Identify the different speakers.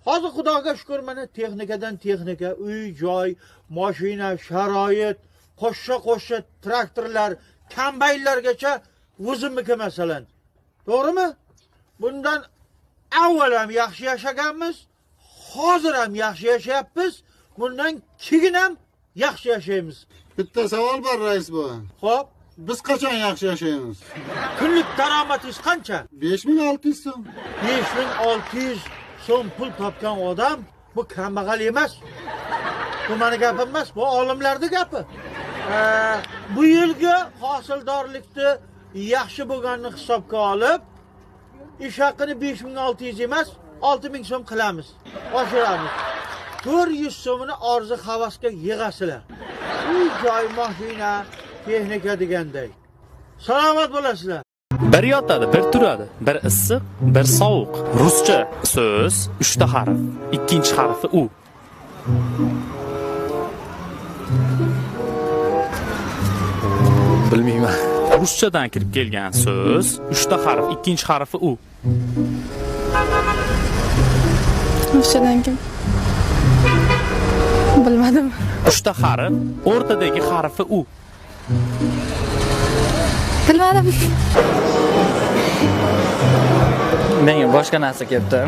Speaker 1: Hozir Xudoga shukur, mana texnikadan texnika, uy joy, mashina, sharoit, qo'shsha qo'shsha traktorlar, kombaynlargacha o'zimniki masalan. To'g'rimi? Bundan avval ham yaxshi yashaganmiz, hozir ham yaxshi yashayapmiz, bundan keyin ham yaxshi yashaymiz.
Speaker 2: Bitta savol bor, rais buva.
Speaker 1: Xo'p,
Speaker 2: Biz qachon yaxshi yashaymiz?
Speaker 1: Kunlik daromadingiz qancha?
Speaker 2: 5600 so'm.
Speaker 1: 5600 so'm pul topgan odam bu kambag'al emas. Bu mani gapim emas, bu olimlarning gapi. Bu yilgi hosildorlikni yaxshi bo'lganini hisobga olib, ish haqini 5600 emas, 6000 so'm qilamiz. Oshiramiz. 400 so'mini orzu havasga yig'asizlar. Uy, joy, mashina, texnika deganday. Salomat bo'lasizlar.
Speaker 3: Bir yotadi, bir turadi. Bir issiq, bir sovuq. Ruscha so'z, uchta harf. Ikkinchi harfi u.
Speaker 4: Bilmayman.
Speaker 3: Ruschadan kirib kelgan so'z, uchta harf, ikkinchi harfi u.
Speaker 5: Ruschadan kim? Bilmadim.
Speaker 3: Uchta harf, o'rtadagi harfi u.
Speaker 5: Bilmadim.
Speaker 6: Menga boshqa narsa kelibdi.